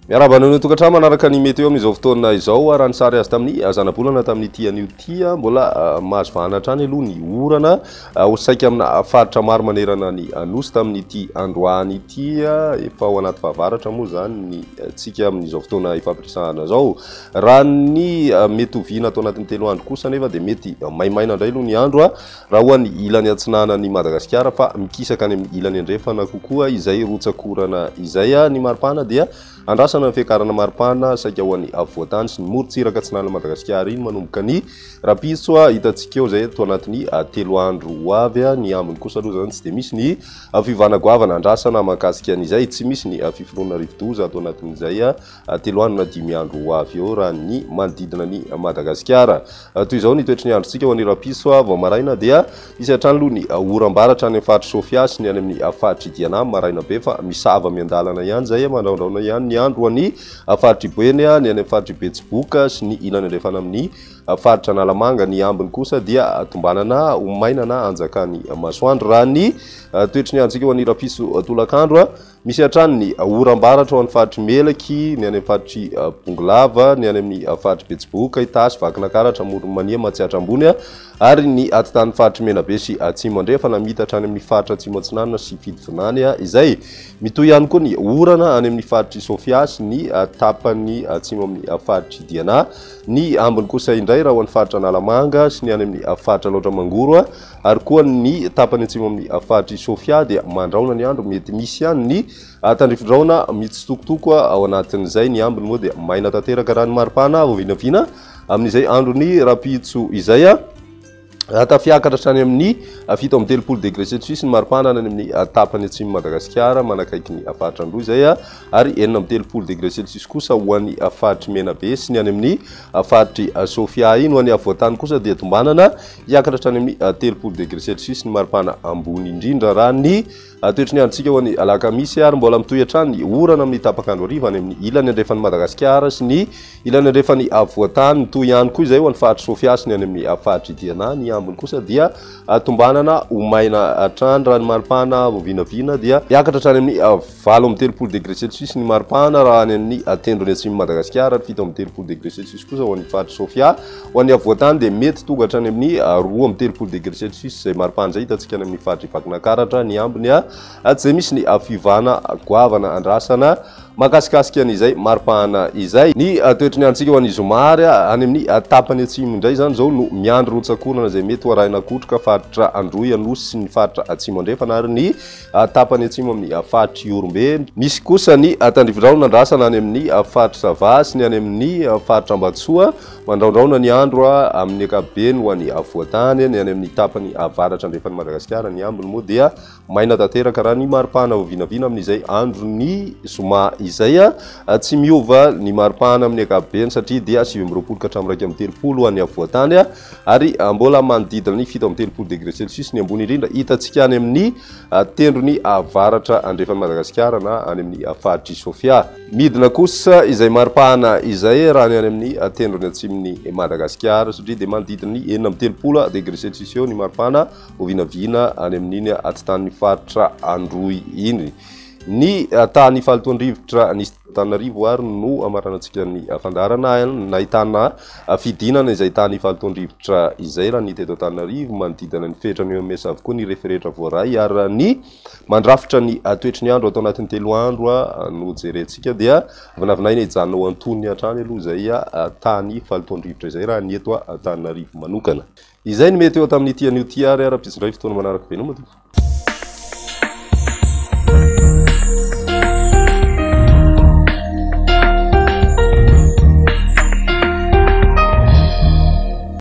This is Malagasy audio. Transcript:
Miarahaba anareo tokantrano manaraka ny météo amin'izao fotoana izao. Raha ny sary azo tamin'ny zanabolana tamin'ity anio ity, mbola mahazo vahana hatrany aloha ny orana ho saika amina faritra maro manerana ny nosy tamin'ity androany ity. Efa ao anaty fahavaratra moa izany ny tsika amin'izao fotoana ifampiresahana izao. Raha ny mety ho vina ato anatin'ny 3 andro kosa anefa dia mety maimaina indray aloha ny andro raha ho an'ny ilany atsinanan'i Madagasikara fa mikisaka any amin'ny ilany andrefana kokoa izay rotsak'orana izay. Ny maripana dia andrasana ny fiakarana maripana saika ho an'ny afovoan-tany sy ny morontsiraka atsinanan'i Madagasikara iny manomboka ny rahampitso. Hitantsika eo izay ato anatin'ny 3 andro ho avy. Ny ambiny kosa aloha izany tsy dia misy ny fiovana goavana andrasana mahakasika an'izay. Tsy misy ny fiforonana rivodoza ato anatin'izay 3 andro na 5 andro ho avy eo raha ny manodidina an'i Madagasikara. Toy izao ny toetry ny androntsika ho an'ny rahampitso vao maraina dia hisy hatrany aloha ny oram-baratra any amin'ny faritr'i Sofia sy ny any amin'ny faritr'i Diana maraina be fa misava miandalana ihany izay, mandrahondrahona ihany ny andro ho an'ny faritr'i Boeny, ny any amin'ny faritr'i Betsiboka sy ny ilany andrefana amin'ny faritra Analamanga. Ny ambiny kosa dia tombanana ho maina na hanjakan'ny masoandro. Raha ny toetry ny androntsika ho an'ny rahampitso tolakandro, Misy hatrany ny oram-baratra ao amin'ny faritr'i Melaky, ny any amin'ny faritr'i Bongolava, ny any amin'ny faritr'i Betsiboka, Itasy, Vakinankaratra, Amoron'i Mania, Matsiatra Ambony ary ny atitan'ny faritr'i Menabe sy Atsimo Andrefana, miitatra any amin'ny faritra Atsimo Atsinanana sy Fitovinany izay. Mitohy ihany koa ny orana any amin'ny faritr'i Sofia sy ny tapany atsimo amin'ny faritr'i Diana. Ny ambiny kosa indray raha ho an'ny faritra Analamanga sy ny any amin'ny faritra Alaotra Mangoro Ary koa ny tapany atsimo amin'ny faritr'i Sofia dia mandrahona ny andro, mety misy ihany ny tandrifindrahona mitsitokotoko ao anatin'izay, ny ambiny moa dia maina tanteraka raha ny maripana vao vinavina amin'izay andron'ny rahampitso izay. Tafiakatra hatrany amin'ny 37 degré celsius ny maripana any amin'ny tapany atsimon'i Madagasikara manakaiky ny faritra Androy izay, ary 36 degré celsius kosa ho an'ny faritr'i Menabe sy ny any amin'ny faritr'i Sofia iny. Ho an'ny afovoan-tany kosa dia tombanana Hiakatra hatrany amin'ny 30 degré celsius ny maripana ambony indrindra raha ny toetry ny androntsika ho an'ny alakamisy ary mbola mitohy hatrany ny orana amin'ny tapak'andro hariva any amin'ny ilany andrefan'i Madagasikara sy ny ilany andrefan'ny afovoan-tany. Mitohy ihany koa izay ho an'ny faritr'i Sofia sy ny any amin'ny faritr'i Diana. Ny ambiny kosa dia tombanana ho maina hatrany raha ny maripana vao vinavina dia hiakatra hatrany amin'ny 38 degré celsius ny maripana raha any amin'ny tendrony atsimon'i Madagasikara ary 37 degré celsius kosa ho an'ny faritr'i Sofia. Ho an'ny afovoan-tany dia mety tonga hatrany amin'ny 32 degré celsius izay maripana izay hitantsika any amin'ny faritr'i Vakinankaratra. Ny ambiny tsy izay misy ny fiovana goavana andrasana mahakasikasika an'izay maripana izay. Ny toetry ny androntsika ho an'ny zoma ary any amin'ny tapany atsimo indray izany izao no miandry rotsak'orana izay mety ho arahina kotroka faritra Androy, Anosy sy ny faritra Atsimo Andrefana ary ny tapany atsimo amin'ny faritr'i Ihorombe. Misy kosa ny tandrifindrahona andrasana any amin'ny faritr'i Sava sy ny any amin'ny faritra Ambatosoa. Mandrahondrahona ny andro amin'ny ankapobeny ho an'ny afovoan-tany, ny any amin'ny tapany avaratra andrefan'i Madagasikara. Ny ambiny moa dia maina tanteraka raha ny maripana ho vinavina amin'izay andron'ny zoma izay. Tsy miova ny maripana amin'ny ankapobeny satria dia 29 ka hatramin'ny 31 ho an'ny afovoan-tany. Ary mbola manodidina ny 37 degré celsius ny ambony indrindra hitantsika any amin'ny tendrony avaratra andrefan'i Madagasikara na any amin'ny faritr'i Sofia. Midina kosa izay maripana izay raha ny any amin'ny tendrony atsimon'i Madagasikara satria dia manodidina ny 36 degré celsius eo ny maripana ho vinavina any amin'iny atitanin'ny faritra Androy iny. Ny tahan'ny fahalotoan-drivotra nisy Antananarivo ary no hamaranantsika ny fandaharana. Nahitana fidinana izay tany fahalotoan-drivotra izay raha ny teto Antananarivo. Manodidina ny fetran'ny OMS avokoa ny refy rehetra voaray ary raha ny mandrafitra ny toetry ny andro ato anatin'ny 3 andro no jerentsika dia vinavinaina hijanona ho antonony hatrany aloha izay tany fahalotoan-drivotra izay raha ny eto Antananarivo manokana. Izay no mety eo tamin'ity anio ity ary rahampitso indray fotoana manaraka. Veloma tompoko.